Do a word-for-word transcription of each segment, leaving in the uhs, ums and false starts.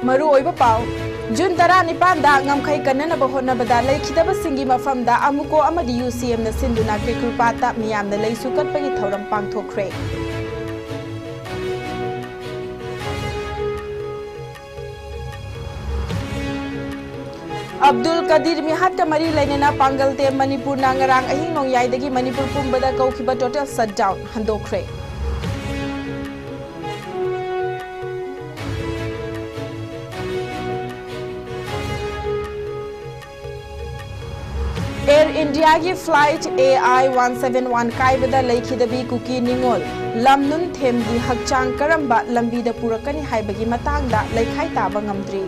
ꯃꯔꯨꯑꯣꯏꯕ ꯄꯥꯎ꯫ ꯖꯨꯟ ꯇꯔꯥꯅꯤꯄꯥꯟꯗ ꯉꯝꯈꯩ ꯀꯟꯅꯅꯕ ꯍꯣꯠꯅꯕꯗ ꯂꯩꯈꯤꯗꯕꯁꯤꯡꯒꯤ ꯃꯐꯝꯗ ꯑꯃꯨꯀꯣ ꯑꯃꯗꯤ ꯌꯨ ꯁꯤ ꯑꯦꯝꯅ ꯁꯤꯟꯗꯨꯅ ꯀ꯭ꯔꯤꯀ꯭ꯔꯨꯄꯥꯠꯇ ꯃꯤꯌꯥꯝꯅ ꯂꯩꯁꯨ ꯀꯠꯄꯒꯤ ꯊꯧꯔꯝ ꯄꯥꯡꯊꯣꯛꯈ꯭ꯔꯦ꯫ ꯑꯕꯗꯨꯜ ꯀꯗꯤꯔ ꯃꯤꯍꯥꯠꯀ ꯃꯔꯤ ꯂꯩꯅꯅ ꯄꯥꯡꯒꯜ ꯇꯦꯝ ꯃꯅꯤꯄꯨꯔꯅ ꯉꯔꯥꯡ ꯑꯍꯤꯡ ꯅꯣꯡꯌꯥꯏꯗꯒꯤ ꯃꯅꯤꯄꯨꯔ ꯄꯨꯝꯕꯗ ꯀꯧꯈꯤꯕ total shutdown ꯍꯟꯗꯣꯛꯈ꯭ꯔꯦ꯫ ꯑꯦꯌꯔ ꯏꯟꯗꯤꯌꯥꯒꯤ flight A I one seven one ꯀꯥꯏꯕꯗ ꯂꯩꯈꯤꯗꯕꯤ ꯀꯨꯀꯤ ꯅꯤꯉꯣꯜ ꯂꯝꯅꯨꯟ ꯊꯦꯝꯒꯤ ꯍꯛꯆꯥꯡ ꯀꯔꯝꯕ ꯂꯝꯕꯤꯗ ꯄꯨꯔꯛꯀꯅꯤ ꯍꯥꯏꯕꯒꯤ ꯃꯇꯥꯡꯗ ꯂꯩꯈꯥꯏ ꯇꯥꯕ ꯉꯝꯗ꯭ꯔꯤ꯫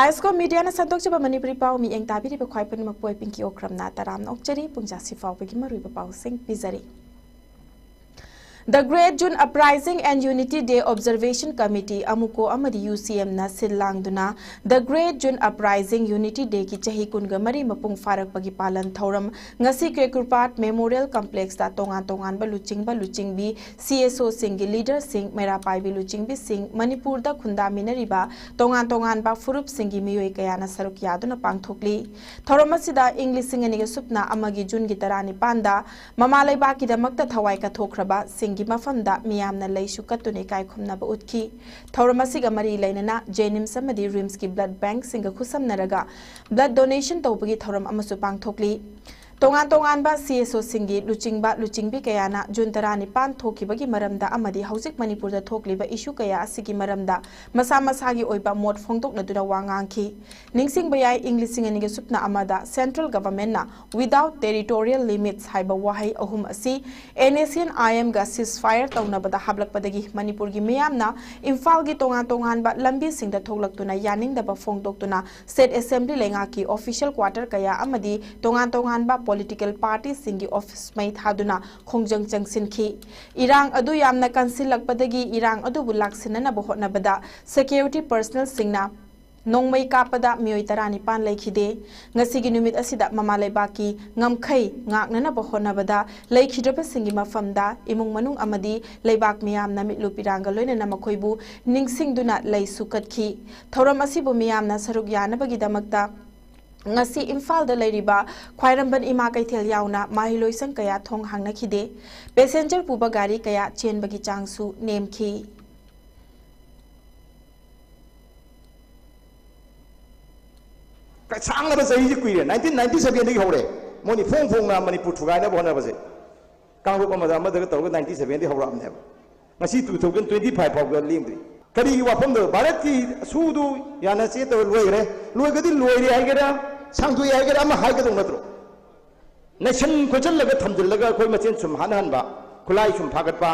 ꯑꯥꯏꯁꯀꯣ ꯃꯤꯗꯤꯌꯥꯅ ꯁꯟꯗꯣꯛꯆꯕ ꯃꯅꯤꯄꯨꯔꯤ ꯄꯥꯎ ꯃꯤꯠꯌꯦꯡ ꯇꯥꯕꯤꯔꯤꯕ ꯈ꯭ꯋꯥꯏ ꯄꯨꯝꯅꯃꯛꯄꯨ ꯑꯩ ꯄꯤꯡꯀꯤ ꯑꯣꯀ꯭ꯔꯝꯅ ꯇꯔꯥꯝꯅ ꯑꯣꯛꯆꯔꯤ꯫ ꯄꯨꯡ ꯖꯥꯁꯤ ꯐꯥꯎꯕꯒꯤ ꯃꯔꯨꯑꯣꯏꯕ ꯄꯥꯎꯁꯤꯡ ꯄꯤꯖꯔꯤ꯫ The Great June Uprising and Unity Day Observation Committee, ꯑꯃꯨꯀꯣ ꯑꯃꯗꯤ ꯌꯨ ꯁꯤ ꯑꯦꯝꯅ ꯁꯤꯜ ꯂꯥꯡꯗꯨꯅ The Great June Uprising Unity Dayꯒꯤ ꯆꯍꯤ ꯀꯨꯟꯒ ꯃꯔꯤ ꯃꯄꯨꯡ ꯐꯥꯔꯛꯄꯒꯤ ꯄꯥꯂꯟ ꯊꯧꯔꯝ ꯉꯁꯤ ꯀ꯭ꯔꯤꯀ꯭ꯔꯨꯄꯥꯠ Memorial Complexꯇ ꯇꯣꯉꯥꯟ ꯇꯣꯉꯥꯟꯕ ꯂꯨꯆꯤꯡꯕ ꯂꯨꯆꯤꯡꯕꯤ, C S Oꯁꯤꯡꯒꯤ leaderꯁꯤꯡ, ꯃꯩꯔꯥ ꯄꯥꯏꯕꯤ ꯂꯨꯆꯤꯡꯕꯤꯁꯤꯡ, ꯃꯅꯤꯄꯨꯔꯗ ꯈꯨꯟꯗꯥꯃꯤꯟꯅꯔꯤꯕ ꯇꯣꯉꯥꯟ ꯇꯣꯉꯥꯟꯕ ꯐꯨꯔꯨꯞꯁꯤꯡꯒꯤ ꯃꯤꯑꯣꯏ ꯀꯌꯥꯅ ꯁꯔꯨꯛ ꯌꯥꯗꯨꯅ ꯄꯥꯡꯊꯣꯛꯂꯤ꯫ ꯊꯧꯔꯝ ꯑꯁꯤꯗ ꯏꯪ ꯂꯤꯁꯤꯡ ꯑꯅꯤꯒ ꯁꯨꯞꯅ ꯑꯃꯒꯤ ꯖꯨꯟꯒꯤ ꯇꯔꯥꯅꯤꯄꯥꯟꯗ ꯃꯃꯥ ꯂꯩꯕꯥꯛꯀꯤꯗꯃꯛꯇ ꯊꯋꯥꯏ ꯀꯠꯊꯣꯛꯈ꯭ꯔꯕꯁꯤꯡꯒꯤ ꯃꯐꯝꯗ ꯃꯤꯌꯥꯝꯅ ꯂꯩꯁꯨ ꯀꯠꯇꯨꯅ ꯏꯀꯥꯏ ꯈꯨꯝꯅꯕ ꯎꯠꯈꯤ꯫ ꯊꯧꯔꯝ ꯑꯁꯤꯒ ꯃꯔꯤ ꯂꯩꯅꯅ JNIMS ꯑꯃꯗꯤ RIMSꯀꯤ blood bankꯁꯤꯡꯒ ꯈꯨꯠꯁꯝꯅꯔꯒ blood donation ꯇꯧꯕꯒꯤ ꯊꯧꯔꯝ ꯑꯃꯁꯨ ꯄꯥꯡꯊꯣꯛꯂꯤ꯫ ꯇꯣꯉꯥꯟ ꯇꯣꯉꯥꯟꯕ C S Oꯁꯤꯡꯒꯤ ꯂꯨꯆꯤꯡꯕ ꯂꯨꯆꯤꯡꯕꯤ ꯀꯌꯥꯅ ꯖꯨꯟ ꯇꯔꯥꯅꯤꯄꯥꯟ ꯊꯣꯛꯈꯤꯕꯒꯤ ꯃꯔꯝꯗ ꯑꯃꯗꯤ ꯍꯧꯖꯤꯛ ꯃꯅꯤꯄꯨꯔꯗ ꯊꯣꯛꯂꯤꯕ issue ꯀꯌꯥ ꯑꯁꯤꯒꯤ ꯃꯔꯝꯗ ꯃꯁꯥ ꯃꯁꯥꯒꯤ ꯑꯣꯏꯕ ꯃꯣꯠ ꯐꯣꯡꯗꯣꯛꯅꯗꯨꯅ ꯋꯥ ꯉꯥꯡꯈꯤ꯫ ꯅꯤꯡꯁꯤꯡꯕ ꯌꯥꯏ, ꯏꯪ ꯂꯤꯁꯤꯡ ꯑꯅꯤꯒ ꯁꯨꯞꯅ ꯑꯃꯗ central governmentꯅ without territorial limits ꯍꯥꯏꯕ ꯋꯥꯍꯩ ꯑꯍꯨꯝ ꯑꯁꯤ NSCN-IMꯒ ceasefire ꯇꯧꯅꯕꯗ ꯍꯥꯞꯂꯛꯄꯗꯒꯤ ꯃꯅꯤꯄꯨꯔꯒꯤ ꯃꯤꯌꯥꯝꯅ ꯏꯝꯐꯥꯜꯒꯤ ꯇꯣꯉꯥꯟ ꯇꯣꯉꯥꯟꯕ ꯂꯝꯕꯤꯁꯤꯡꯗ ꯊꯣꯛꯂꯛꯇꯨꯅ ꯌꯥꯅꯤꯡꯗꯕ ꯐꯣꯡꯗꯣꯛꯇꯨꯅ state assembly ꯂꯩꯉꯥꯛꯀꯤ official quarter ꯀꯌꯥ ꯑꯃꯗꯤ ꯇꯣꯉꯥꯟ ꯇꯣꯉꯥꯟꯕ political partyꯁꯤꯡꯒꯤ office ꯃꯩ ꯊꯥꯗꯨꯅ ꯈꯣꯡꯖꯪ ꯆꯪꯁꯤꯟꯈꯤ꯫ ꯏꯔꯥꯡ ꯑꯗꯨ ꯌꯥꯝꯅ ꯀꯟꯁꯤꯜꯂꯛꯄꯗꯒꯤ ꯏꯔꯥꯡ ꯑꯗꯨꯕꯨ ꯂꯥꯛꯁꯤꯟꯅꯅꯕ ꯍꯣꯠꯅꯕꯗ security personnelꯁꯤꯡꯅ ꯅꯣꯡꯃꯩ ꯀꯥꯞꯄꯗ ꯃꯤꯑꯣꯏ ꯇꯔꯥꯅꯤꯄꯥꯟ ꯂꯩꯈꯤꯗꯦ꯫ ꯉꯁꯤꯒꯤ ꯅꯨꯃꯤꯠ ꯑꯁꯤꯗ ꯃꯃꯥ ꯂꯩꯕꯥꯛꯀꯤ ꯉꯝꯈꯩ ꯉꯥꯛꯅꯅꯕ ꯍꯣꯠꯅꯕꯗ ꯂꯩꯈꯤꯗ꯭ꯔꯕꯁꯤꯡꯒꯤ ꯃꯐꯝꯗ ꯏꯃꯨꯡ ꯃꯅꯨꯡ ꯑꯃꯗꯤ ꯂꯩꯕꯥꯛ ꯃꯤꯌꯥꯝꯅ ꯃꯤꯠꯂꯨ ꯄꯤꯔꯥꯡꯒ ꯂꯣꯏꯅꯅ ꯃꯈꯣꯏꯕꯨ ꯅꯤꯡꯁꯤꯡꯗꯨꯅ ꯂꯩꯁꯨ ꯀꯠꯈꯤ꯫ ꯊꯧꯔꯝ ꯑꯁꯤꯕꯨ ꯃꯤꯌꯥꯝꯅ ꯁꯔꯨꯛ ꯌꯥꯅꯕꯒꯤꯗꯃꯛꯇ ꯉꯁꯤ ꯏꯝꯐꯥꯜꯗ ꯂꯩꯔꯤꯕ ꯈ꯭ꯋꯥꯏꯔꯝꯕꯟ ꯏꯃꯥ ꯀꯩꯊꯦꯜ ꯌꯥꯎꯅ ꯃꯍꯩꯂꯣꯏꯁꯪ ꯀꯌꯥ ꯊꯣꯡ ꯍꯥꯡꯅꯈꯤꯗꯦ꯫ ꯄꯦꯁꯦꯟꯖꯔ ꯄꯨꯕ ꯒꯥꯔꯤ ꯀꯌꯥ ꯆꯦꯟꯕꯒꯤ ꯆꯥꯡꯁꯨ ꯅꯦꯝꯈꯤ꯫ ꯁꯥꯡꯂꯕ ꯆꯍꯤꯁꯤ ꯀꯨꯏꯔꯦ, ꯅꯥꯏꯟꯇꯤꯟ ꯅꯥꯏꯟꯇꯤ ꯁꯚꯦꯟꯗꯒꯤ ꯍꯧꯔꯦ꯫ ꯃꯣꯏꯅ ꯏꯐꯣꯡ ꯐꯣꯡꯅ ꯃꯅꯤꯄꯨꯔ ꯊꯨꯒꯥꯏꯅꯕ ꯍꯣꯠꯅꯕꯁꯦ꯫ ꯀꯥꯡꯂꯨꯞ ꯑꯃꯗ ꯑꯃꯗꯒ ꯇꯧꯔꯒ ꯅꯥꯏꯟꯇꯤ ꯁꯚꯦꯟꯗꯒꯤ ꯍꯧꯔꯛꯑꯕꯅꯦꯕ꯫ ꯉꯁꯤ ꯇꯨ ꯊꯥꯎꯖꯟ ꯇ꯭ꯋꯦꯟꯇꯤ ꯐꯥꯏꯚ ꯐꯥꯎꯕ ꯂꯦꯡꯗ꯭ꯔꯤ꯫ ꯀꯔꯤꯒꯤ ꯋꯥꯐꯝꯗꯣ? ꯚꯥꯔꯠꯀꯤ ꯁꯨꯗꯨ ꯌꯥꯅ ꯆꯦ ꯇꯧꯔ ꯂꯣꯏꯈ꯭ꯔꯦ꯫ ꯂꯣꯏꯒꯗꯤ ꯂꯣꯏꯔꯦ ꯍꯥꯏꯒꯦꯔꯥ, ꯁꯥꯡꯗꯣꯛꯑꯦ ꯍꯥꯏꯒꯦꯔꯥ, ꯑꯃ ꯍꯥꯏꯒꯗꯧ ꯅꯠꯇ꯭ꯔꯣ? ꯅꯩꯁꯟ ꯈꯣꯠꯆꯜꯂꯒ ꯊꯝꯖꯤꯜꯂꯒ ꯑꯩꯈꯣꯏ ꯃꯁꯦꯟ ꯁꯨꯝ ꯍꯥꯠꯅꯍꯟꯕ, ꯈꯨꯠꯂꯥꯏ ꯁꯨꯝ ꯐꯥꯒꯠꯄ,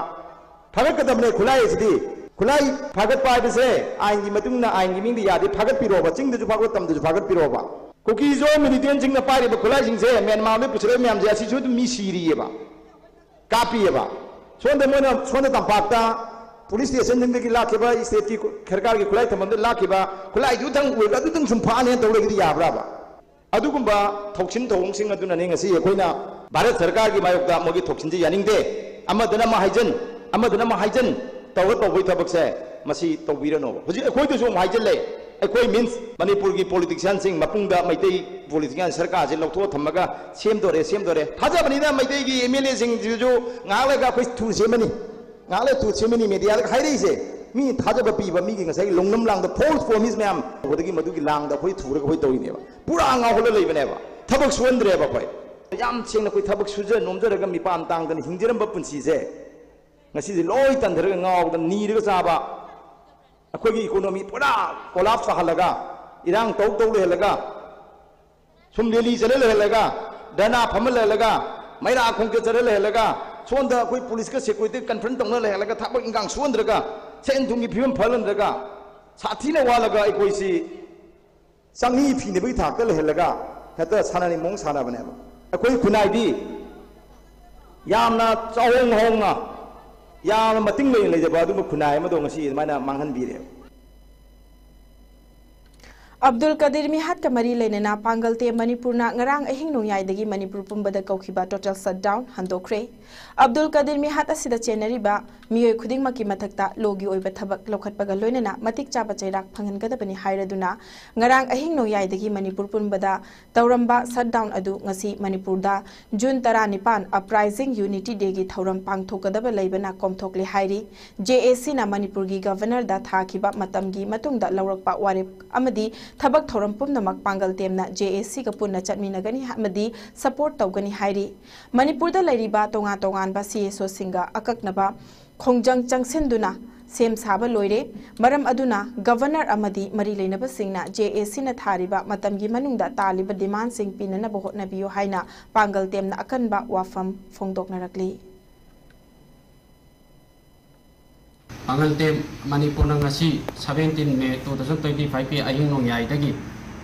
ꯐꯥꯒꯠꯀꯗꯕꯅꯦ ꯈꯨꯠꯂꯥꯏ ꯑꯁꯤꯗꯤ꯫ ꯈꯨꯠꯂꯥꯏ ꯐꯥꯒꯠꯄ ꯍꯥꯏꯕꯁꯦ ꯑꯥꯏꯟꯒꯤ ꯃꯇꯨꯡ ꯏꯟꯅ ꯑꯥꯏꯟꯒꯤ ꯃꯤꯡꯗ ꯌꯥꯗꯦ, ꯐꯥꯒꯠꯄꯤꯔꯣꯕ, ꯆꯤꯡꯗꯁꯨ ꯐꯥꯒꯠꯂꯣ, ꯇꯝꯗꯁꯨ ꯐꯥꯒꯠꯄꯤꯔꯣꯕ꯫ ꯀꯨꯀꯤꯖꯣ ꯃꯤꯂꯤꯇꯦꯟꯁꯤꯡꯅ ꯄꯥꯏꯔꯤꯕ ꯈꯨꯠꯂꯥꯏꯁꯤꯡꯁꯦ ꯃ꯭ꯌꯥꯟꯃꯥꯔꯗ ꯄꯨꯁꯤꯜꯂꯛꯏ ꯃꯌꯥꯝꯁꯦ ꯑꯁꯤꯁꯨ ꯑꯗꯨꯝ ꯃꯤ ꯁꯤꯔꯤꯑꯕ, ꯀꯥꯞꯄꯤꯑꯕ꯫ ꯁꯣꯝꯗ ꯃꯣꯏꯅ ꯁꯣꯝꯗ ꯇꯝꯄꯥꯛꯇ ꯄꯨꯂꯤꯁ ꯁ꯭ꯇꯦꯁꯟꯁꯤꯡꯗꯒꯤ ꯂꯥꯛꯈꯤꯕ, ꯁ꯭ꯇꯦꯠꯀꯤ ꯁꯔꯀꯥꯔꯒꯤ ꯈꯨꯠꯂꯥꯏ ꯊꯝꯐꯝꯗ ꯂꯥꯛꯈꯤꯕ ꯈꯨꯠꯂꯥꯏꯗꯨꯗꯪ ꯑꯣꯏꯔꯒ ꯑꯗꯨꯗꯪ ꯁꯨꯝ ꯐꯥꯅꯦꯅ ꯇꯧ ꯂꯩꯕꯗꯤ ꯌꯥꯕ꯭ꯔꯥꯕ? ꯑꯗꯨꯒꯨꯝꯕ ꯊꯧꯁꯤꯟ ꯊꯧꯑꯣꯡꯁꯤꯡ ꯑꯗꯨꯅꯅꯤ ꯉꯁꯤ ꯑꯩꯈꯣꯏꯅ ꯚꯥꯔꯠ ꯁꯔꯀꯥꯔꯒꯤ ꯃꯥꯌꯣꯛꯇ ꯃꯣꯏꯒꯤ ꯊꯧꯁꯤꯟꯁꯦ ꯌꯥꯅꯤꯡꯗꯦ꯫ ꯑꯃꯗꯅ ꯑꯃ ꯍꯥꯏꯖꯟ, ꯑꯃꯗꯅ ꯑꯃ ꯍꯥꯏꯖꯟ ꯇꯧꯔ ꯇꯧꯕꯒꯤ ꯊꯕꯛꯁꯦ ꯃꯁꯤ ꯇꯧꯕꯤꯔꯅꯣꯕ꯫ ꯍꯧꯖꯤꯛ ꯑꯩꯈꯣꯏꯗꯁꯨ ꯑꯃꯨꯛ ꯍꯥꯏꯖꯜꯂꯦ꯫ ꯑꯩꯈꯣꯏ means ꯃꯅꯤꯄꯨꯔꯒꯤ politicianꯁꯤꯡ ꯃꯄꯨꯡꯗ ꯃꯩꯇꯩ politician ꯁꯔꯀꯥꯔꯁꯦ ꯂꯧꯊꯣꯛꯑ ꯊꯝꯃꯒ ꯁꯦꯝꯗꯣꯔꯦ, ꯁꯦꯝꯗꯣꯔꯦ꯫ ꯊꯥꯖꯕꯅꯤꯅ ꯃꯩꯇꯩꯒꯤ MLAꯁꯤꯡꯁꯤꯁꯨ ꯉꯥꯏꯍꯥꯛ ꯂꯩꯔꯒ ꯑꯩꯈꯣꯏ ꯊꯨ ꯁꯦꯝꯃꯅꯤ꯫ ꯉꯥꯏꯍꯥꯛ ꯂꯩꯔ ꯊꯨ ꯁꯦꯝꯃꯅꯤ꯫ Mediaꯗ ꯍꯥꯏꯔꯛꯏꯁꯦ ꯃꯤ ꯊꯥꯖꯕ ꯄꯤꯕ, ꯃꯤꯒꯤ ꯉꯁꯥꯏꯒꯤ ꯂꯧꯅꯝ ꯂꯥꯡꯗ false promise ꯃꯌꯥꯝ ꯇꯧꯕꯗꯒꯤ ꯃꯗꯨꯒꯤ ꯂꯥꯡꯗ ꯑꯩꯈꯣꯏ ꯊꯨꯔꯒ ꯑꯩꯈꯣꯏ ꯇꯧꯔꯤꯅꯦꯕ꯫ ꯄꯨꯔꯥ ꯉꯥꯎꯍꯜꯂ ꯂꯩꯕꯅꯦꯕ꯫ ꯊꯕꯛ ꯁꯨꯍꯟꯗ꯭ꯔꯦꯕ ꯑꯩꯈꯣꯏ꯫ ꯌꯥꯝ ꯁꯦꯡꯅ ꯑꯩꯈꯣꯏ ꯊꯕꯛ ꯁꯨꯖ ꯅꯣꯝꯖꯔꯒ ꯃꯤꯄꯥꯟ ꯇꯥꯡꯗꯅ ꯍꯤꯡꯖꯔꯝꯕ ꯄꯨꯟꯁꯤꯁꯦ ꯉꯁꯤꯁꯦ ꯂꯣꯏ ꯇꯟꯊꯔꯒ ꯉꯥꯎꯗꯅ ꯅꯤꯔꯒ ꯆꯥꯕ, ꯑꯩꯈꯣꯏꯒꯤ economy ꯄꯨꯔꯥ collapse ꯇꯥꯍꯜꯂꯒ, ꯏꯔꯥꯡ ꯇꯧ ꯇꯧ ꯂꯩꯍꯜꯂꯒ, ꯁꯨꯝ rally ꯆꯠꯂ ꯂꯩꯍꯜꯂꯒ, ꯙꯔꯅꯥ ꯐꯝꯃ ꯂꯩꯍꯜꯂꯒ, ꯃꯩꯔꯥ ꯈꯣꯡꯆꯠ ꯆꯠꯂ ꯂꯩꯍꯜꯂꯒ, ꯁꯣꯝꯗ ꯑꯩꯈꯣꯏ policeꯀ securityꯒ confront ꯇꯧꯅ ꯂꯩꯍꯜꯂꯒ, ꯊꯕꯛ ꯏꯟꯈꯥꯡ ꯁꯨꯍꯟꯗ꯭ꯔꯒ, ꯁꯦꯟ ꯊꯨꯝꯒꯤ ꯐꯤꯕꯝ ꯐꯍꯜꯍꯟꯗ꯭ꯔꯒ, ꯁꯥꯊꯤꯅ ꯋꯥꯠꯂꯒ ꯑꯩꯈꯣꯏꯁꯤ ꯆꯪꯅꯤ ꯐꯤꯅꯕꯒꯤ ꯊꯥꯛꯇ ꯂꯩꯍꯜꯂꯒ ꯍꯦꯛꯇ ꯁꯥꯟꯅꯅꯤ ꯃꯑꯣꯡ ꯁꯥꯟꯅꯕꯅꯦꯕ꯫ ꯑꯩꯈꯣꯏ ꯈꯨꯟꯅꯥꯏꯗꯤ ꯌꯥꯝꯅ ꯆꯥꯎꯍꯣꯡ ꯍꯣꯡꯅ, ꯌꯥꯝꯅ ꯃꯇꯤꯡ ꯂꯩꯅ ꯂꯩꯖꯕ ꯑꯗꯨꯒꯨꯝꯕ ꯈꯨꯟꯅꯥꯏ ꯑꯃꯗꯣ ꯉꯁꯤ ꯑꯗꯨꯃꯥꯏꯅ ꯃꯥꯡꯍꯟꯕꯤꯔꯦꯕ꯫ ꯑꯕꯗꯨꯜ ꯀꯗꯤꯔ ꯃꯤꯍꯥꯠꯀ ꯃꯔꯤ ꯂꯩꯅꯅ ꯄꯥꯡꯒꯜ ꯇꯦꯝ ꯃꯅꯤꯄꯨꯔꯅ ꯉꯔꯥꯡ ꯑꯍꯤꯡ ꯅꯣꯡꯌꯥꯏꯗꯒꯤ ꯃꯅꯤꯄꯨꯔ ꯄꯨꯝꯕꯗ ꯀꯧꯈꯤꯕ total shutdown ꯍꯟꯗꯣꯛꯈ꯭ꯔꯦ꯫ ꯑꯕꯗꯨꯜ ꯀꯗꯤꯔ ꯃꯤꯍꯥꯠ ꯑꯁꯤꯗ ꯆꯦꯟꯅꯔꯤꯕ ꯃꯤꯑꯣꯏ ꯈꯨꯗꯤꯡꯃꯛꯀꯤ ꯃꯊꯛꯇ ꯂꯣꯒꯤ ꯑꯣꯏꯕ ꯊꯕꯛ ꯂꯧꯈꯠꯄꯒ ꯂꯣꯏꯅꯅ ꯃꯇꯤꯛ ꯆꯥꯕ ꯆꯩꯔꯥꯛ ꯐꯪꯍꯟꯒꯗꯕꯅꯤ ꯍꯥꯏꯔꯗꯨꯅ ꯉꯔꯥꯡ ꯑꯍꯤꯡ ꯅꯣꯡꯌꯥꯏꯗꯒꯤ ꯃꯅꯤꯄꯨꯔ ꯄꯨꯝꯕꯗ ꯇꯧꯔꯝꯕ shutdown ꯑꯗꯨ ꯉꯁꯤ ꯃꯅꯤꯄꯨꯔꯗ ꯖꯨꯟ ꯇꯔꯥꯅꯤꯄꯥꯟ Uprising Unity Dayꯒꯤ ꯊꯧꯔꯝ ꯄꯥꯡꯊꯣꯛꯀꯗꯕ ꯂꯩꯕꯅ ꯀꯣꯝꯊꯣꯛꯂꯦ ꯍꯥꯏꯔꯤ꯫ JACꯅ ꯃꯅꯤꯄꯨꯔꯒꯤ Governorꯗ ꯊꯥꯈꯤꯕ ꯃꯇꯝꯒꯤ ꯃꯇꯨꯡꯗ ꯂꯧꯔꯛꯄ ꯋꯥꯔꯦꯞ ꯑꯃꯗꯤ ꯊꯕꯛ ꯊꯧꯔꯝ ꯄꯨꯝꯅꯃꯛ ꯄꯥꯡꯒꯜ ꯇꯦꯝꯅ JACꯒ ꯄꯨꯟꯅ ꯆꯠꯃꯤꯟꯅꯒꯅꯤ ꯑꯃꯗꯤ support ꯇꯧꯒꯅꯤ ꯍꯥꯏꯔꯤ꯫ ꯃꯅꯤꯄꯨꯔꯗ ꯂꯩꯔꯤꯕ ꯇꯣꯉꯥꯟ ꯇꯣꯉꯥꯟꯕ CSOꯁꯤꯡꯒ ꯑꯀꯛꯅꯕ ꯈꯣꯡꯖꯪ ꯆꯪꯁꯤꯟꯗꯨꯅ ꯁꯦꯝ ꯁꯥꯕ ꯂꯣꯏꯔꯦ꯫ ꯃꯔꯝ ꯑꯗꯨꯅ Governor ꯑꯃꯗꯤ ꯃꯔꯤ ꯂꯩꯅꯕꯁꯤꯡꯅ JACꯅ ꯊꯥꯔꯤꯕ ꯃꯇꯝꯒꯤ ꯃꯅꯨꯡꯗ ꯇꯥꯜꯂꯤꯕ demandꯁꯤꯡ ꯄꯤꯅꯅꯕ ꯍꯣꯠꯅꯕꯤꯌꯨ ꯍꯥꯏꯅ ꯄꯥꯡꯒꯜ ꯇꯦꯝꯅ ꯑꯀꯟꯕ ꯋꯥꯐꯝ ꯐꯣꯡꯗꯣꯛꯅꯔꯛꯂꯤ꯫ ꯄꯥꯡꯒꯜ ꯇꯦꯝ ꯃꯅꯤꯄꯨꯔꯅ ꯉꯁꯤ seventeen May two thousand twenty fiveꯀꯤ ꯑꯍꯤꯡ ꯅꯣꯡꯌꯥꯏꯗꯒꯤ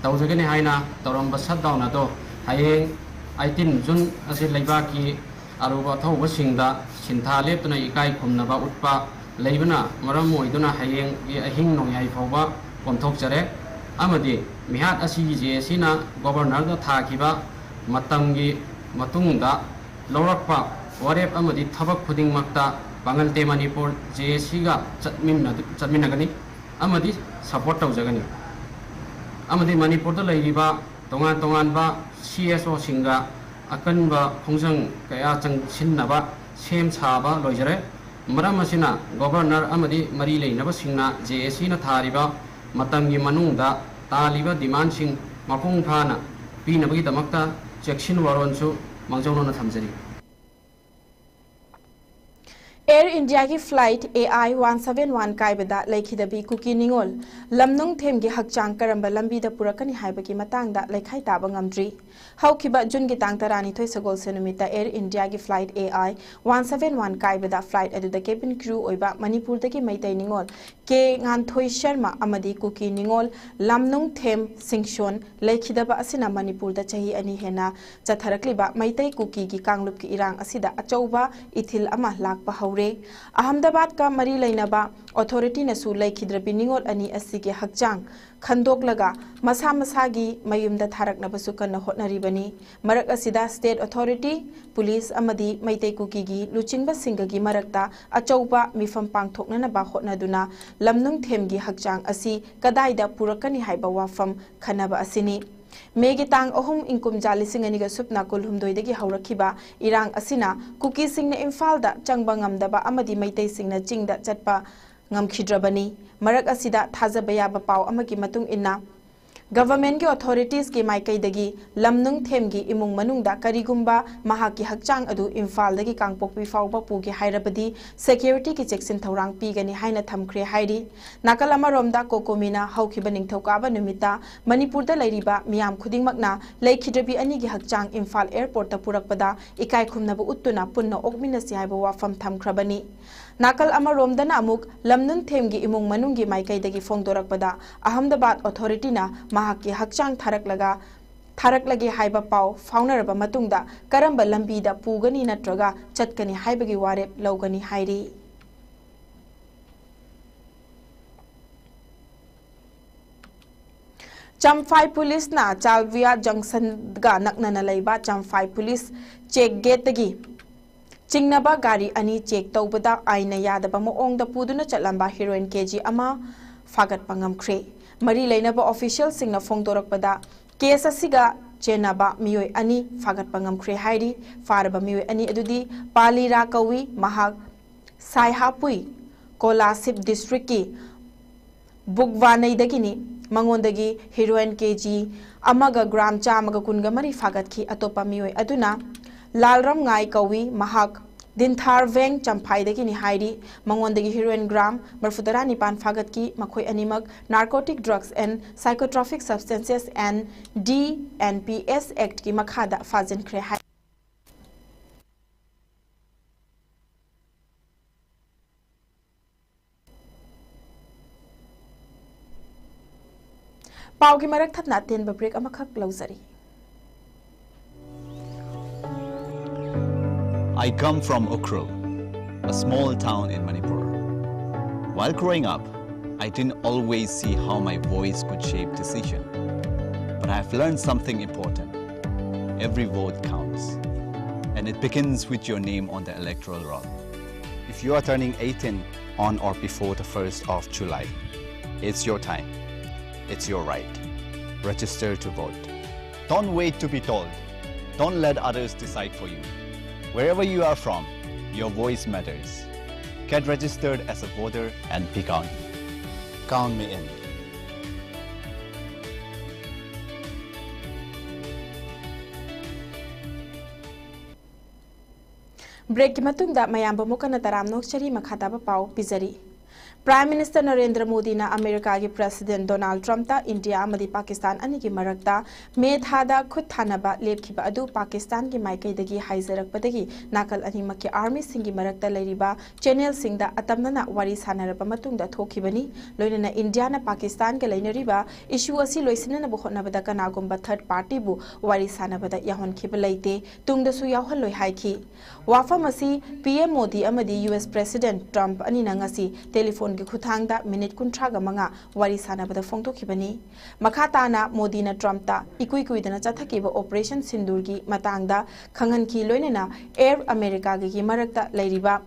ꯇꯧꯖꯒꯅꯤ ꯍꯥꯏꯅ ꯇꯧꯔꯝꯕ shutdown ꯑꯗꯣ ꯍꯌꯦꯡ eighteen June ꯑꯁꯤ ꯂꯩꯕꯥꯛꯀꯤ ꯑꯔꯨꯕ ꯑꯊꯧꯕꯁꯤꯡꯗ ꯁꯤꯟꯊꯥ ꯂꯦꯞꯇꯨꯅ ꯏꯀꯥꯏ ꯈꯨꯝꯅꯕ ꯎꯠꯄ ꯂꯩꯕꯅ ꯃꯔꯝ ꯑꯣꯏꯗꯨꯅ ꯍꯌꯦꯡꯒꯤ ꯑꯍꯤꯡ ꯅꯣꯡꯌꯥꯏ ꯐꯥꯎꯕ ꯀꯣꯝꯊꯣꯛꯆꯔꯦ ꯑꯃꯗꯤ ꯃꯤꯍꯥꯠ ꯑꯁꯤꯒꯤ JACꯅ Governorꯗ ꯊꯥꯈꯤꯕ ꯃꯇꯝꯒꯤ ꯃꯇꯨꯡꯗ ꯂꯧꯔꯛꯄ ꯋꯥꯔꯦꯞ ꯑꯃꯗꯤ ꯊꯕꯛ ꯈꯨꯗꯤꯡꯃꯛꯇ ꯄꯥꯡꯒꯜ ꯇꯦꯝ ꯃꯅꯤꯄꯨꯔ JACꯒ ꯆꯠꯃꯤꯟꯅ-, ꯆꯠꯃꯤꯟꯅꯒꯅꯤ ꯑꯃꯗꯤ support ꯇꯧꯖꯒꯅꯤ꯫ ꯑꯃꯗꯤ ꯃꯅꯤꯄꯨꯔꯗ ꯂꯩꯔꯤꯕ ꯇꯣꯉꯥꯟ ꯇꯣꯉꯥꯟꯕ CSOꯁꯤꯡꯒ ꯑꯀꯟꯕ ꯈꯣꯡꯖꯪ ꯀꯌꯥ ꯆꯪꯁꯤꯟꯅꯕ ꯁꯦꯝ ꯁꯥꯕ ꯂꯣꯏꯖꯔꯦ꯫ ꯃꯔꯝ ꯑꯁꯤꯅ Governor ꯑꯃꯗꯤ ꯃꯔꯤ ꯂꯩꯅꯕꯁꯤꯡꯅ JACꯅ ꯊꯥꯔꯤꯕ ꯃꯇꯝꯒꯤ ꯃꯅꯨꯡꯗ ꯇꯥꯜꯂꯤꯕ demandꯁꯤꯡ ꯃꯄꯨꯡ ꯐꯥꯅ ꯄꯤꯅꯕꯒꯤꯗꯃꯛꯇ ꯆꯦꯛꯁꯤꯟ ꯋꯥꯔꯣꯜꯁꯨ ꯃꯥꯡꯖꯧꯅꯅ ꯊꯝꯖꯔꯤ꯫ Air Indiaꯒꯤ flight AI one seven one ꯀꯥꯏꯕꯗ ꯂꯩꯈꯤꯗꯕꯤ ꯀꯨꯀꯤ ꯅꯤꯉꯣꯜ ꯂꯝꯅꯨꯡꯊꯦꯝꯒꯤ ꯍꯛꯆꯥꯡ ꯀꯔꯝꯕ ꯂꯝꯕꯤꯗ ꯄꯨꯔꯛꯀꯅꯤ ꯍꯥꯏꯕꯒꯤ ꯃꯇꯥꯡꯗ ꯂꯩꯈꯥꯏ ꯇꯥꯕ ꯉꯝꯗ꯭ꯔꯤ꯫ ꯍꯧꯈꯤꯕ ꯖꯨꯟꯒꯤ ꯇꯥꯡ ꯇꯔꯥꯅꯤꯊꯣꯏ ꯁꯒꯣꯜꯁꯦꯟ ꯅꯨꯃꯤꯠꯇ Air Indiaꯒꯤ flight AI one seven one ꯀꯥꯏꯕꯗ flight ꯑꯗꯨꯗ cabin crew ꯑꯣꯏꯕ ꯃꯅꯤꯄꯨꯔꯗꯒꯤ ꯃꯩꯇꯩ ꯅꯤꯉꯣꯜ ꯀꯦ ꯉꯥꯟꯊꯣꯏ ꯁꯔꯃ ꯑꯃꯗꯤ ꯀꯨꯀꯤ ꯅꯤꯉꯣꯜ ꯂꯝꯅꯨꯡꯊꯦꯝ ꯁꯤꯡꯁꯣꯟ ꯂꯩꯈꯤꯗꯕ ꯑꯁꯤꯅ ꯃꯅꯤꯄꯨꯔꯗ ꯆꯍꯤ ꯑꯅꯤ ꯍꯦꯟꯅ ꯆꯠꯊꯔꯛꯂꯤꯕ ꯃꯩꯇꯩ ꯀꯨꯀꯤꯒꯤ ꯀꯥꯡꯂꯨꯞꯀꯤ ꯏꯔꯥꯡ ꯑꯁꯤꯗ ꯑꯆꯧꯕ ꯏꯊꯤꯜ ꯑꯃ ꯂꯥꯛꯄ ꯍꯧꯔꯦ꯫ ꯎꯔꯦ꯫ ꯑꯍꯃꯗꯥꯕꯥꯗꯀ ꯃꯔꯤ ꯂꯩꯅꯕ ꯑꯣꯊꯣꯔꯤꯇꯤꯅꯁꯨ ꯂꯩꯈꯤꯗ꯭ꯔꯕꯤ ꯅꯤꯉꯣꯜ ꯑꯅꯤ ꯑꯁꯤꯒꯤ ꯍꯛꯆꯥꯡ ꯈꯟꯗꯣꯛꯂꯒ ꯃꯁꯥ ꯃꯁꯥꯒꯤ ꯃꯌꯨꯝꯗ ꯊꯥꯔꯛꯅꯕꯁꯨ ꯀꯟꯅ ꯍꯣꯠꯅꯔꯤꯕꯅꯤ꯫ ꯃꯔꯛ ꯑꯁꯤꯗ ꯁ꯭ꯇꯦꯠ ꯑꯣꯊꯣꯔꯤꯇꯤ, ꯄꯨꯂꯤꯁ ꯑꯃꯗꯤ ꯃꯩꯇꯩ ꯀꯨꯀꯤꯒꯤ ꯂꯨꯆꯤꯡꯕꯁꯤꯡꯒꯒꯤ ꯃꯔꯛꯇ ꯑꯆꯧꯕ ꯃꯤꯐꯝ ꯄꯥꯡꯊꯣꯛꯅꯅꯕ ꯍꯣꯠꯅꯗꯨꯅ ꯂꯝꯅꯨꯡꯊꯦꯝꯒꯤ ꯍꯛꯆꯥꯡ ꯑꯁꯤ ꯀꯗꯥꯏꯗ ꯄꯨꯔꯛꯀꯅꯤ ꯍꯥꯏꯕ ꯋꯥꯐꯝ ꯈꯟꯅꯕ ꯑꯁꯤꯅꯤ꯫ ꯃꯦꯒꯤ ꯇꯥꯡ ꯑꯍꯨꯝ, ꯏꯪ ꯀꯨꯝꯖꯥ ꯂꯤꯁꯤꯡ ꯑꯅꯤꯒ ꯁꯨꯞꯅ ꯀꯨꯟꯍꯨꯝꯗꯣꯏꯗꯒꯤ ꯍꯧꯔꯛꯈꯤꯕ ꯏꯔꯥꯡ ꯑꯁꯤꯅ ꯀꯨꯀꯤꯁꯤꯡꯅ ꯏꯝꯐꯥꯜꯗ ꯆꯪꯕ ꯉꯝꯗꯕ ꯑꯃꯗꯤ ꯃꯩꯇꯩꯁꯤꯡꯅ ꯆꯤꯡꯗ ꯆꯠꯄ ꯉꯝꯈꯤꯗ꯭ꯔꯕꯅꯤ꯫ ꯃꯔꯛ ꯑꯁꯤꯗ ꯊꯥꯖꯕ ꯌꯥꯕ ꯄꯥꯎ ꯑꯃꯒꯤ ꯃꯇꯨꯡ ꯏꯟꯅ, ꯒꯚꯔꯟꯃꯦꯟꯠꯀꯤ ꯑꯣꯊꯣꯔꯤꯇꯤꯁꯀꯤ ꯃꯥꯏꯀꯩꯗꯒꯤ ꯂꯝꯅꯨꯡ ꯊꯦꯝꯒꯤ ꯏꯃꯨꯡ ꯃꯅꯨꯡꯗ ꯀꯔꯤꯒꯨꯝꯕ ꯃꯍꯥꯛꯀꯤ ꯍꯛꯆꯥꯡ ꯑꯗꯨ ꯏꯝꯐꯥꯜꯗꯒꯤ ꯀꯥꯡꯄꯣꯛꯄꯤ ꯐꯥꯎꯕ ꯄꯨꯒꯦ ꯍꯥꯏꯔꯕꯗꯤ ꯁꯦꯀ꯭ꯌꯨꯔꯤꯇꯤꯒꯤ ꯆꯦꯛꯁꯤꯟ ꯊꯧꯔꯥꯡ ꯄꯤꯒꯅꯤ ꯍꯥꯏꯅ ꯊꯝꯈ꯭ꯔꯦ ꯍꯥꯏꯔꯤ꯫ ꯅꯥꯀꯜ ꯑꯃꯔꯣꯝꯗ, ꯀꯣꯀꯣꯃꯤꯅ ꯍꯧꯈꯤꯕ ꯅꯤꯡꯊꯧꯀꯥꯕ ꯅꯨꯃꯤꯠꯇ ꯃꯅꯤꯄꯨꯔꯗ ꯂꯩꯔꯤꯕ ꯃꯤꯌꯥꯝ ꯈꯨꯗꯤꯡꯃꯛꯅ ꯂꯩꯈꯤꯗ꯭ꯔꯕꯤ ꯑꯅꯤꯒꯤ ꯍꯛꯆꯥꯡ ꯏꯝꯐꯥꯜ ꯑꯦꯌꯔꯄꯣꯔꯠꯇ ꯄꯨꯔꯛꯄꯗ ꯏꯀꯥꯏ ꯈꯨꯝꯅꯕ ꯎꯠꯇꯨꯅ ꯄꯨꯟꯅ ꯑꯣꯛꯃꯤꯟꯅꯁꯤ ꯍꯥꯏꯕ ꯋꯥꯐꯝ ꯊꯝꯈ꯭ꯔꯕꯅꯤ꯫ ꯅꯥꯀꯜ ꯑꯃꯔꯣꯝꯗꯅ ꯑꯃꯨꯛ ꯂꯝꯅꯨꯡ ꯊꯦꯝꯒꯤ ꯏꯃꯨꯡ ꯃꯅꯨꯡꯒꯤ ꯃꯥꯏꯀꯩꯗꯒꯤ ꯐꯣꯡꯗꯣꯔꯛꯄꯗ, ꯑꯍꯃꯗꯥꯕꯥꯗ ꯑꯣꯊꯣꯔꯤꯇꯤꯅ ꯃꯍꯥꯛꯀꯤ ꯍꯛꯆꯥꯡ ꯊꯥꯔꯛꯂꯒ, ꯊꯥꯔꯛꯂꯒꯦ ꯍꯥꯏꯕ ꯄꯥꯎ ꯐꯥꯎꯅꯔꯕ ꯃꯇꯨꯡꯗ ꯀꯔꯝꯕ ꯂꯝꯕꯤꯗ ꯄꯨꯒꯅꯤ ꯅꯠꯇ꯭ꯔꯒ ꯆꯠꯀꯅꯤ ꯍꯥꯏꯕꯒꯤ ꯋꯥꯔꯦꯞ ꯂꯧꯒꯅꯤ ꯍꯥꯏꯔꯤ꯫ ꯆꯝꯐꯥꯏ ꯄꯨꯂꯤꯁꯅ ꯆꯥꯜꯕꯤꯌꯥ ꯖꯪꯁꯟꯒ ꯅꯛꯅꯅ ꯂꯩꯕ ꯆꯝꯐꯥꯏ ꯄꯨꯂꯤꯁ ꯆꯦꯛ ꯒꯦꯠꯇꯒꯤ ꯆꯤꯡꯅꯕ ꯒꯥꯔꯤ ꯑꯅꯤ ꯆꯦꯛ ꯇꯧꯕꯗ ꯑꯥꯏꯟꯅ ꯌꯥꯗꯕ ꯃꯑꯣꯡꯗ ꯄꯨꯗꯨꯅ ꯆꯠꯂꯝꯕ ꯍꯦꯔꯣꯏꯟ ꯀꯦꯖꯤ ꯑꯃ ꯐꯥꯒꯠꯄ ꯉꯝꯈ꯭ꯔꯦ꯫ ꯃꯔꯤ ꯂꯩꯅꯕ ꯑꯣꯐꯤꯁꯤꯌꯦꯜꯁꯤꯡꯅ ꯐꯣꯡꯗꯣꯔꯛꯄꯗ, ꯀꯦꯁ ꯑꯁꯤꯒ ꯆꯦꯟꯅꯕ ꯃꯤꯑꯣꯏ ꯑꯅꯤ ꯐꯥꯒꯠꯄ ꯉꯝꯈ꯭ꯔꯦ ꯍꯥꯏꯔꯤ꯫ ꯐꯥꯔꯕ ꯃꯤꯑꯣꯏ ꯑꯅꯤ ꯑꯗꯨꯗꯤ ꯄꯥꯂꯤꯔꯥ ꯀꯧꯏ, ꯃꯍꯥꯛ ꯁꯥꯏꯍꯥꯄꯨꯏ ꯀꯣꯂꯥꯁꯤꯕ ꯗꯤꯁꯇ꯭ꯔꯤꯛꯀꯤ ꯕꯨꯛꯋꯥꯅꯩꯗꯒꯤꯅꯤ꯫ ꯃꯉꯣꯟꯗꯒꯤ ꯍꯦꯔꯣꯏꯟ ꯀꯦꯖꯤ ꯑꯃꯒ ꯒ꯭ꯔꯥꯝ ꯆꯥꯝꯃꯒ ꯀꯨꯟꯒ ꯃꯔꯤ ꯐꯥꯒꯠꯈꯤ꯫ ꯑꯇꯣꯞꯄ ꯃꯤꯑꯣꯏ ꯑꯗꯨꯅ ꯂꯥꯜꯔꯝꯉꯥꯏ ꯀꯧꯏ, ꯃꯍꯥꯛ ꯗꯤꯟꯊꯥꯔꯚꯦꯡ ꯆꯝꯐꯥꯏꯗꯒꯤꯅꯤ ꯍꯥꯏꯔꯤ꯫ ꯃꯉꯣꯟꯗꯒꯤ ꯍꯦꯔꯣꯏꯟ ꯒ꯭ꯔꯥꯝ ꯃꯔꯐꯨꯇꯔꯥ ꯅꯤꯄꯥꯟ ꯐꯥꯒꯠꯈꯤ꯫ ꯃꯈꯣꯏ ꯑꯅꯤꯃꯛ Narcotic Drugs and Psychotropic Substances and D and P S Actꯀꯤ ꯃꯈꯥꯗ ꯐꯥꯖꯤꯟꯈ꯭ꯔꯦ ꯍꯥꯏ꯫ ꯄꯥꯎꯒꯤ ꯃꯔꯛ ꯊꯠꯅ ꯑꯇꯦꯟꯕ ꯕ꯭ꯔꯦꯛ ꯑꯃꯈꯛ ꯂꯧꯖꯔꯤ꯫ I come from Ukhrul. a small town in Manipur. While growing up, I didn't always see how my voice could shape decision. But I've learned something important. Every vote counts. And it begins with your name on the electoral roll. If you are turning eighteen on or before the first of July, it's your time. It's your right. Register to vote. Don't wait to be told. Don't let others decide for you. Wherever you are from, your voice matters. Get registered as a voter and be counted. Count me in. ꯕ꯭ꯔꯦꯛꯀꯤ ꯃꯇꯨꯡꯗ ꯃꯌꯥꯝꯕꯨ ꯑꯃꯨꯛ ꯍꯟꯅ ꯇꯔꯥꯝꯅ ꯑꯣꯛꯆꯔꯤ꯫ ꯃꯈꯥ ꯇꯥꯕ ꯄꯥꯎ ꯄꯤꯖꯔꯤ꯫ Prime minister Narendra ꯃꯣꯗꯤꯅ ꯑꯃꯦꯔꯤꯀꯥꯒꯤ ꯄ꯭ꯔꯦꯁꯤꯗꯦꯟꯠ ꯗꯣꯅꯥꯜꯗ ꯇ꯭ꯔꯝꯞꯇ ꯏꯟꯗꯤꯌꯥ ꯑꯃꯗꯤ ꯄꯥꯀꯤꯁꯇꯥꯟ ꯑꯅꯤꯒꯤ ꯃꯔꯛꯇ ꯃꯦ ꯊꯥꯗ ꯈꯨꯠ ꯊꯥꯅꯕ ꯂꯦꯞꯈꯤꯕ ꯑꯗꯨ ꯄꯥꯀꯤꯁꯇꯥꯟꯒꯤ ꯃꯥꯏꯀꯩꯗꯒꯤ ꯍꯥꯏꯖꯔꯛꯄꯗꯒꯤ ꯅꯥꯀꯜ ꯑꯅꯤꯃꯛꯀꯤ ꯑꯥꯔꯃꯤꯁꯤꯡꯒꯤ ꯃꯔꯛꯇ ꯂꯩꯔꯤꯕ ꯆꯦꯅꯦꯜꯁꯤꯡꯗ ꯑꯇꯝꯅꯅ ꯋꯥꯔꯤ ꯁꯥꯟꯅꯔꯕ ꯃꯇꯨꯡꯗ ꯊꯣꯛꯈꯤꯕꯅꯤ꯫ ꯂꯣꯏꯅꯅ ꯏꯟꯗꯤꯌꯥꯅ ꯄꯥꯀꯤꯁꯇꯥꯟꯒ ꯂꯩꯅꯔꯤꯕ ꯏꯁꯨ ꯑꯁꯤ ꯂꯣꯏꯁꯤꯟꯅꯅꯕ ꯍꯣꯠꯅꯕꯗ ꯀꯅꯥꯒꯨꯝꯕ ꯊꯔꯗ ꯄꯥꯔꯇꯤꯕꯨ ꯋꯥꯔꯤ ꯁꯥꯟꯅꯕꯗ ꯌꯥꯎꯍꯟꯈꯤꯕ ꯂꯩꯇꯦ, ꯇꯨꯡꯗꯁꯨ ꯌꯥꯎꯍꯜꯂꯣꯏ ꯍꯥꯏꯈꯤ꯫ ꯋꯥꯐꯝ ꯑꯁꯤ ꯄꯤ ꯑꯦꯝ ꯃꯣꯗꯤ ꯑꯃꯗꯤ ꯌꯨ ꯑꯦꯁ ꯄ꯭ꯔꯦꯁꯤꯗꯦꯟꯠ ꯇ꯭ꯔꯝꯞ ꯑꯅꯤꯅ ꯉꯁꯤ ꯇꯦꯂꯤꯐꯣꯟꯒꯤ ꯈꯨꯠꯊꯥꯡꯗ ꯃꯤꯅꯤꯠ ꯀꯨꯟꯊ꯭ꯔꯥꯒ ꯃꯉꯥ ꯋꯥꯔꯤ ꯁꯥꯟꯅꯕꯗ ꯐꯣꯡꯗꯣꯛꯈꯤꯕꯅꯤ꯫ ꯃꯈꯥ ꯇꯥꯅ ꯃꯣꯗꯤꯅ ꯇ꯭ꯔꯝꯞꯇ ꯏꯀꯨꯏ ꯀꯨꯏꯗꯅ ꯆꯠꯊꯈꯤꯕ ꯑꯣꯄꯔꯦꯁꯟ ꯁꯤꯟꯗꯨꯔꯒꯤ ꯃꯇꯥꯡꯗ ꯈꯪꯍꯟꯈꯤ, ꯂꯣꯏꯅꯅ ꯑꯦꯌꯔ ꯑꯃꯦꯔꯤꯀꯥꯒꯤ ꯃꯔꯛꯇ ꯂꯩꯔꯤꯕ,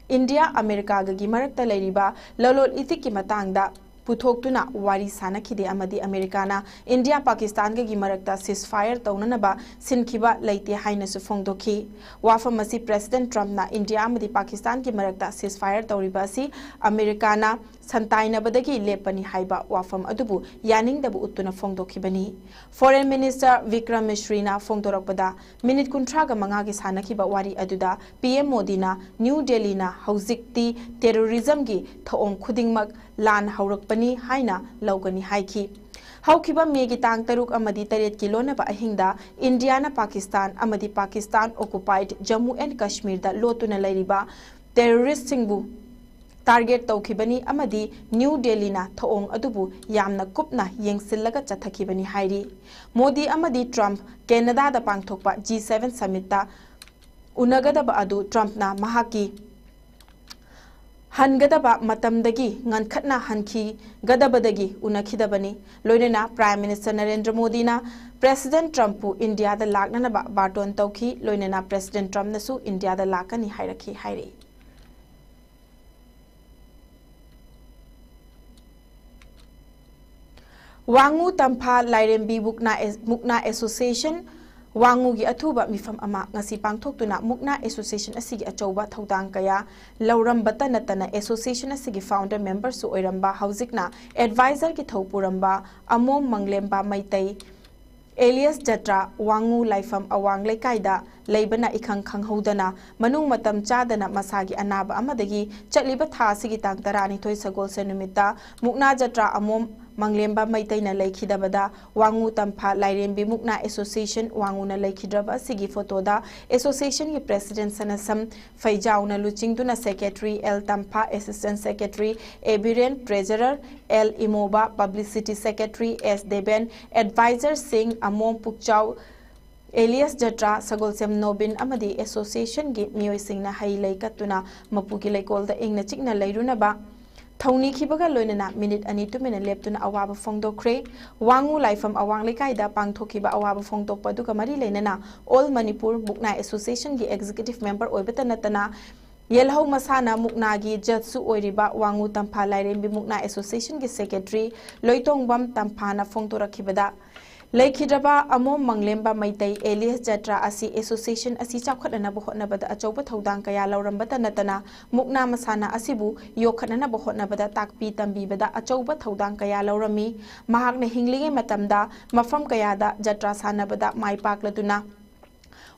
ꯏꯟꯗꯤꯌꯥ ꯑꯃꯦꯔꯤꯀꯥꯒꯒꯤ ꯃꯔꯛꯇ ꯂꯩꯔꯤꯕ ꯂꯂꯣꯟ ꯏꯇꯤꯛꯀꯤ ꯃꯇꯥꯡꯗ ꯄꯨꯊꯣꯛꯇꯨꯅ ꯋꯥꯔꯤ ꯁꯥꯅꯈꯤꯗꯦ ꯑꯃꯗꯤ ꯑꯃꯦꯔꯤꯀꯥꯅ ꯏꯟꯗꯤꯌꯥ ꯄꯥꯀꯤꯁꯇꯥꯟꯒꯒꯤ ꯃꯔꯛꯇ ceasefire ꯇꯧꯅꯅꯕ ꯁꯤꯟꯈꯤꯕ ꯂꯩꯇꯦ ꯍꯥꯏꯅꯁꯨ ꯐꯣꯡꯗꯣꯛꯈꯤ꯫ ꯋꯥꯐꯝ ꯑꯁꯤ ꯄ꯭ꯔꯦꯁꯤꯗꯦꯟꯠ ꯇ꯭ꯔꯝꯞꯅ ꯏꯟꯗꯤꯌꯥ ꯑꯃꯗꯤ ꯄꯥꯀꯤꯁꯇꯥꯟꯒꯤ ꯃꯔꯛꯇ ceasefire ꯇꯧꯔꯤꯕ ꯑꯁꯤ ꯑꯃꯦꯔꯤꯀꯥꯅ ꯁꯟꯇꯥꯏꯅꯕꯗꯒꯤ ꯂꯦꯞꯄꯅꯤ ꯍꯥꯏꯕ ꯋꯥꯐꯝ ꯑꯗꯨꯕꯨ ꯌꯥꯅꯤꯡꯗꯕ ꯎꯠꯇꯨꯅ ꯐꯣꯡꯗꯣꯛꯈꯤꯕꯅꯤ꯫ ꯐꯣꯔꯦꯟ ꯃꯤꯅꯤꯁꯇꯔ ꯕꯤꯀ꯭ꯔꯝ ꯃꯤꯁ꯭ꯔꯤꯅ ꯐꯣꯡꯗꯣꯔꯛꯄꯗ, ꯃꯤꯅꯤꯠ ꯀꯨꯟꯊ꯭ꯔꯥꯒ ꯃꯉꯥꯒꯤ ꯁꯥꯟꯅꯈꯤꯕ ꯋꯥꯔꯤ ꯑꯗꯨꯗ ꯄꯤ ꯑꯦꯝ ꯃꯣꯗꯤꯅ ꯅ꯭ꯌꯨ ꯗꯦꯜꯂꯤꯅ ꯍꯧꯖꯤꯛꯇꯤ ꯇꯦꯔꯣꯔꯤꯖꯝꯒꯤ ꯊꯧꯑꯣꯡ ꯈꯨꯗꯤꯡꯃꯛ ꯂꯥꯟ ꯍꯧꯔꯛꯄꯅꯤ ꯍꯥꯏꯅ ꯂꯧꯒꯅꯤ ꯍꯥꯏꯈꯤ꯫ ꯍꯧꯈꯤꯕ ꯃꯦꯒꯤ ꯇꯥꯡ ꯇꯔꯨꯛ ꯑꯃꯗꯤ ꯇꯔꯦꯠꯀꯤ ꯂꯣꯟꯅꯕ ꯑꯍꯤꯡꯗ ꯏꯟꯗꯤꯌꯥꯅ ꯄꯥꯀꯤꯁꯇꯥꯟ ꯑꯃꯗꯤ ꯄꯥꯀꯤꯁꯇꯥꯟ occupied ꯖꯝꯃꯨ ꯑꯦꯟ ꯀꯥꯁꯃꯤꯔꯗ ꯂꯣꯠꯇꯨꯅ ꯂꯩꯔꯤꯕ ꯇꯦꯔꯣꯔꯤꯁ꯭ꯠꯁꯤꯡꯕꯨ ꯇꯥꯔꯒꯦꯠ ꯇꯧꯈꯤꯕꯅꯤ ꯑꯃꯗꯤ ꯅ꯭ꯌꯨ ꯗꯦꯜꯂꯤꯅ ꯊꯧꯑꯣꯡ ꯑꯗꯨꯕꯨ ꯌꯥꯝꯅ ꯀꯨꯞꯅ ꯌꯦꯡꯁꯤꯜꯂꯒ ꯆꯠꯊꯈꯤꯕꯅꯤ ꯍꯥꯏꯔꯤ꯫ ꯃꯣꯗꯤ ꯑꯃꯗꯤ ꯇ꯭ꯔꯝꯞ ꯀꯦꯅꯥꯗꯥꯗ ꯄꯥꯡꯊꯣꯛꯄ ꯖꯤ ꯁꯦꯚꯦꯟ ꯁꯃꯤꯠꯇ ꯎꯅꯒꯗꯕ ꯑꯗꯨ ꯇ꯭ꯔꯝꯞꯅ ꯃꯍꯥꯛꯀꯤ ꯍꯟꯒꯗꯕ ꯃꯇꯝꯗꯒꯤ ꯉꯟꯈꯠꯅ ꯍꯟꯈꯤꯒꯗꯕꯗꯒꯤ ꯎꯅꯈꯤꯗꯕꯅꯤ꯫ ꯂꯣꯏꯅꯅ Prime Minister ꯅꯔꯦꯟꯗ꯭ꯔ ꯃꯣꯗꯤꯅ President Trumpꯄꯨ ꯏꯟꯗꯤꯌꯥꯗ ꯂꯥꯛꯅꯅꯕ ꯕꯥꯔꯇꯣꯟ ꯇꯧꯈꯤ꯫ ꯂꯣꯏꯅꯅ President Trumpꯅꯁꯨ ꯏꯟꯗꯤꯌꯥꯗ ꯂꯥꯛꯀꯅꯤ ꯍꯥꯏꯔꯛꯈꯤ ꯍꯥꯏꯔꯤ꯫ ꯋꯥꯉꯨ ꯇꯝꯐꯥ ꯂꯥꯏꯔꯦꯝꯕꯤ ꯃꯨꯛꯅꯥ ꯑꯦ-, ꯃꯨꯛꯅꯥ Association ꯋꯥꯉꯨꯒꯤ ꯑꯊꯨꯕ ꯃꯤꯐꯝ ꯑꯃ ꯉꯁꯤ ꯄꯥꯡꯊꯣꯛꯇꯨꯅ ꯃꯨꯛꯅꯥ Association ꯑꯁꯤꯒꯤ ꯑꯆꯧꯕ ꯊꯧꯗꯥꯡ ꯀꯌꯥ ꯂꯧꯔꯝꯕꯇ ꯅꯠꯇꯅ Association ꯑꯁꯤꯒꯤ founder memberꯁꯨ ꯑꯣꯏꯔꯝꯕ, ꯍꯧꯖꯤꯛꯅ advisorꯒꯤ ꯊꯧ ꯄꯨꯔꯝꯕ ꯑꯃꯣꯝ ꯃꯪꯂꯦꯝꯕ ꯃꯩꯇꯩ alias ꯖꯇ꯭ꯔꯥ ꯋꯥꯉꯨ ꯂꯥꯏꯐꯝ ꯑꯋꯥꯡ ꯂꯩꯀꯥꯏꯗ ꯂꯩꯕꯅ ꯏꯈꯪ ꯈꯪꯍꯧꯗꯅ ꯃꯅꯨꯡ ꯃꯇꯝ ꯆꯥꯗꯅ ꯃꯁꯥꯒꯤ ꯑꯅꯥꯕ ꯑꯃꯗꯒꯤ ꯆꯠꯂꯤꯕ ꯊꯥ ꯑꯁꯤꯒꯤ ꯇꯥꯡ ꯇꯔꯥꯅꯤꯊꯣꯏ ꯁꯒꯣꯜꯁꯦꯟ ꯅꯨꯃꯤꯠꯇ ꯃꯨꯛꯅꯥ ꯖꯇ꯭ꯔꯥ ꯑꯃꯣꯝ ꯃꯪꯂꯦꯝꯕ ꯃꯩꯇꯩꯅ ꯂꯩꯈꯤꯗꯕꯗ ꯋꯥꯉꯨ ꯇꯝꯐꯥ ꯂꯥꯏꯔꯦꯝꯕꯤ ꯃꯨꯛꯅꯥ Association ꯋꯥꯉꯨꯅ ꯂꯩꯈꯤꯗ꯭ꯔꯕ ꯑꯁꯤꯒꯤ photoꯗ Associationꯒꯤ President ꯁꯅꯥꯁꯝ ꯐꯩꯖꯥꯎꯅ ꯂꯨꯆꯤꯡꯗꯨꯅ Secretary L Tampha, Assistant Secretary A Biren, Treasurer L ꯏꯃꯣꯕ, Publicity Secretary S Deben, advisor ꯁꯤꯡ ꯑꯃꯣꯝ ꯄꯨꯛꯆꯥꯎ alias ꯖꯇ꯭ꯔꯥ ꯁꯒꯣꯜꯁꯦꯝ ꯅꯣꯕꯤꯟ ꯑꯃꯗꯤ Associationꯒꯤ ꯃꯤꯑꯣꯏꯁꯤꯡꯅ ꯍꯩ ꯂꯩ ꯀꯠꯇꯨꯅ ꯃꯄꯨꯒꯤ ꯂꯩꯀꯣꯜꯗ ꯏꯪꯅ ꯆꯤꯛꯅ ꯂꯩꯔꯨꯅꯕ ꯊꯧꯅꯤꯈꯤꯕꯒ ꯂꯣꯏꯅꯅ minute ꯑꯅꯤ ꯇꯨꯃꯤꯟꯅ ꯂꯦꯞꯇꯨꯅ ꯑꯋꯥꯕ ꯐꯣꯡꯗꯣꯛꯈ꯭ꯔꯦ꯫ ꯋꯥꯉꯨ ꯂꯥꯏꯐꯝ ꯑꯋꯥꯡ ꯂꯩꯀꯥꯏꯗ ꯄꯥꯡꯊꯣꯛꯈꯤꯕ ꯑꯋꯥꯕ ꯐꯣꯡꯗꯣꯛꯄ ꯑꯗꯨꯒ ꯃꯔꯤ ꯂꯩꯅꯅ All Manipur ꯃꯨꯛꯅꯥ Associationꯒꯤ Executive Member ꯑꯣꯏꯕꯇ ꯅꯠꯇꯅ ꯌꯦꯜꯍꯧ ꯃꯁꯥꯟꯅ ꯃꯨꯛꯅꯥꯒꯤ judgeꯁꯨ ꯑꯣꯏꯔꯤꯕ ꯋꯥꯉꯨ ꯇꯝꯐꯥ ꯂꯥꯏꯔꯦꯝꯕꯤ ꯃꯨꯛꯅꯥ Associationꯒꯤ Secretary ꯂꯣꯏꯇꯣꯡꯕꯝ ꯇꯝꯐꯥꯅ ꯐꯣꯡꯗꯣꯔꯛꯈꯤꯕꯗ, ꯂꯩꯈꯤꯗ꯭ꯔꯕ ꯑꯃꯣꯝ ꯃꯪꯂꯦꯝꯕ ꯃꯩꯇꯩ alias ꯖꯇ꯭ꯔꯥ ꯑꯁꯤ Association ꯑꯁꯤ ꯆꯥꯎꯈꯠꯅꯅꯕ ꯍꯣꯠꯅꯕꯗ ꯑꯆꯧꯕ ꯊꯧꯗꯥꯡ ꯀꯌꯥ ꯂꯧꯔꯝꯕꯇ ꯅꯠꯇꯅ ꯃꯨꯛꯅꯥ ꯃꯁꯥꯟꯅ ꯑꯁꯤꯕꯨ ꯌꯣꯛꯈꯠꯅꯅꯕ ꯍꯣꯠꯅꯕꯗ ꯇꯥꯛꯄꯤ ꯇꯝꯕꯤꯕꯗ ꯑꯆꯧꯕ ꯊꯧꯗꯥꯡ ꯀꯌꯥ ꯂꯧꯔꯝꯃꯤ꯫ ꯃꯍꯥꯛꯅ ꯍꯤꯡꯂꯤꯉꯩ ꯃꯇꯝꯗ ꯃꯐꯝ ꯀꯌꯥꯗ ꯖꯇ꯭ꯔꯥ ꯁꯥꯟꯅꯕꯗ ꯃꯥꯏ ꯄꯥꯛꯂꯗꯨꯅ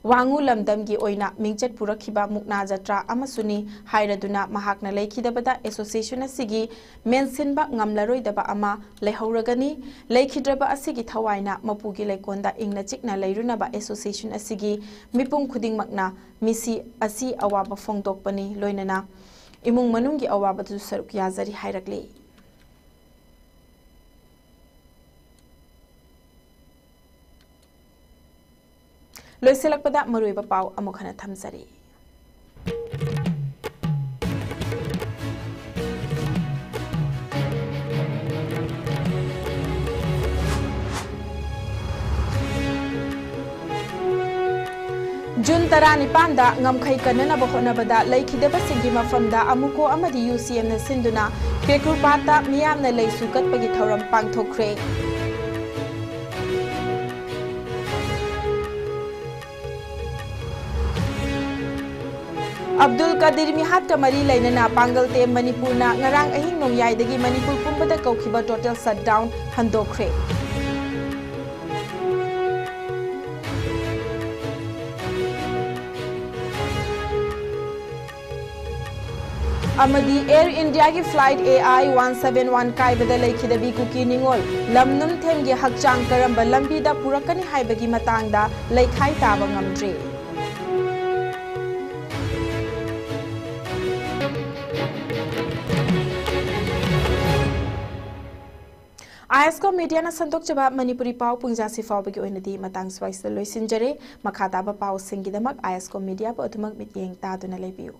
ꯋꯥꯉꯨ ꯂꯝꯗꯝꯒꯤ ꯑꯣꯏꯅ ꯃꯤꯡꯆꯠ ꯄꯨꯔꯛꯈꯤꯕ ꯃꯨꯛꯅꯥ ꯖꯇ꯭ꯔꯥ ꯑꯃꯁꯨꯅꯤ ꯍꯥꯏꯔꯗꯨꯅ ꯃꯍꯥꯛꯅ ꯂꯩꯈꯤꯗꯕꯗ Association ꯑꯁꯤꯒꯤ ꯃꯦꯟꯁꯤꯟꯕ ꯉꯝꯂꯔꯣꯏꯗꯕ ꯑꯃ ꯂꯩꯍꯧꯔꯒꯅꯤ꯫ ꯂꯩꯈꯤꯗ꯭ꯔꯕ ꯑꯁꯤꯒꯤ ꯊꯋꯥꯏꯅ ꯃꯄꯨꯒꯤ ꯂꯩꯀꯣꯜꯗ ꯏꯪꯅ ꯆꯤꯛꯅ ꯂꯩꯔꯨꯅꯕ Association ꯑꯁꯤꯒꯤ ꯃꯤꯄꯨꯝ ꯈꯨꯗꯤꯡꯃꯛꯅ ꯃꯤꯁꯤ ꯑꯁꯤ ꯑꯋꯥꯕ ꯐꯣꯡꯗꯣꯛꯄꯅꯤ, ꯂꯣꯏꯅꯅ ꯏꯃꯨꯡ ꯃꯅꯨꯡꯒꯤ ꯑꯋꯥꯕꯗꯁꯨ ꯁꯔꯨꯛ ꯌꯥꯖꯔꯤ ꯍꯥꯏꯔꯛꯂꯤ꯫ ꯂꯣꯏꯁꯤꯜꯂꯛꯄꯗ ꯃꯔꯨꯑꯣꯏꯕ ꯄꯥꯎ ꯑꯃꯨꯛ ꯍꯟꯅ ꯊꯝꯖꯔꯤ꯫ ꯖꯨꯟ ꯇꯔꯥꯅꯤꯄꯥꯟꯗ ꯉꯝꯈꯩ ꯀꯟꯅꯅꯕ ꯍꯣꯠꯅꯕꯗ ꯂꯩꯈꯤꯗꯕꯁꯤꯡꯒꯤ ꯃꯐꯝꯗ ꯑꯃꯨꯀꯣ ꯑꯃꯗꯤ ꯌꯨ ꯁꯤ ꯑꯦꯝꯅ ꯁꯤꯟꯗꯨꯅ ꯀꯦꯀ꯭ꯔꯨꯄꯥꯠꯇ ꯃꯤꯌꯥꯝꯅ ꯂꯩꯁꯨ ꯀꯠꯄꯒꯤ ꯊꯧꯔꯝ ꯄꯥꯡꯊꯣꯛꯈ꯭ꯔꯦ꯫ ꯑꯕꯗꯨꯜ ꯀꯗꯤꯔ ꯃꯤꯍꯥꯠꯀ ꯃꯔꯤ ꯂꯩꯅꯅ ꯄꯥꯡꯒꯜ ꯇꯦꯝ ꯃꯅꯤꯄꯨꯔꯅ ꯉꯔꯥꯡ ꯑꯍꯤꯡ ꯅꯣꯡꯌꯥꯏꯗꯒꯤ ꯃꯅꯤꯄꯨꯔ ꯄꯨꯝꯕꯗ ꯀꯧꯈꯤꯕ total shutdown ꯍꯟꯗꯣꯛꯈ꯭ꯔꯦ꯫ ꯑꯃꯗꯤ ꯑꯦꯌꯔ ꯏꯟꯗꯤꯌꯥꯒꯤ flight A I one seven one ꯀꯥꯏꯕꯗ ꯂꯩꯈꯤꯗꯕꯤ ꯀꯨꯀꯤ ꯅꯤꯉꯣꯜ ꯂꯝꯅꯨꯝꯊꯦꯝꯒꯤ ꯍꯛꯆꯥꯡ ꯀꯔꯝꯕ ꯂꯝꯕꯤꯗ ꯄꯨꯔꯛꯀꯅꯤ ꯍꯥꯏꯕꯒꯤ ꯃꯇꯥꯡꯗ ꯂꯩꯈꯥꯏ ꯇꯥꯕ ꯉꯝꯗ꯭ꯔꯤ꯫ ꯑꯥꯏ ꯑꯦꯁ ꯀꯣ ꯃꯤꯗꯤꯌꯥꯅ ꯁꯟꯗꯣꯛꯆꯕ ꯃꯅꯤꯄꯨꯔꯤ ꯄꯥꯎ ꯄꯨꯡꯖꯥꯁꯤ ꯐꯥꯎꯕꯒꯤ ꯑꯣꯏꯅꯗꯤ ꯃꯇꯥꯡ ꯁ꯭ꯋꯥꯏꯁꯤꯗ ꯂꯣꯏꯁꯤꯟꯖꯔꯦ꯫ ꯃꯈꯥ ꯇꯥꯕ ꯄꯥꯎꯁꯤꯡꯒꯤꯗꯃꯛ ꯑꯥꯏ ꯑꯦꯁ ꯀꯣ ꯃꯤꯗꯤꯌꯥꯕꯨ ꯑꯗꯨꯃꯛ ꯃꯤꯠꯌꯦꯡ ꯇꯥꯗꯨꯅ ꯂꯩꯕꯤꯌꯨ꯫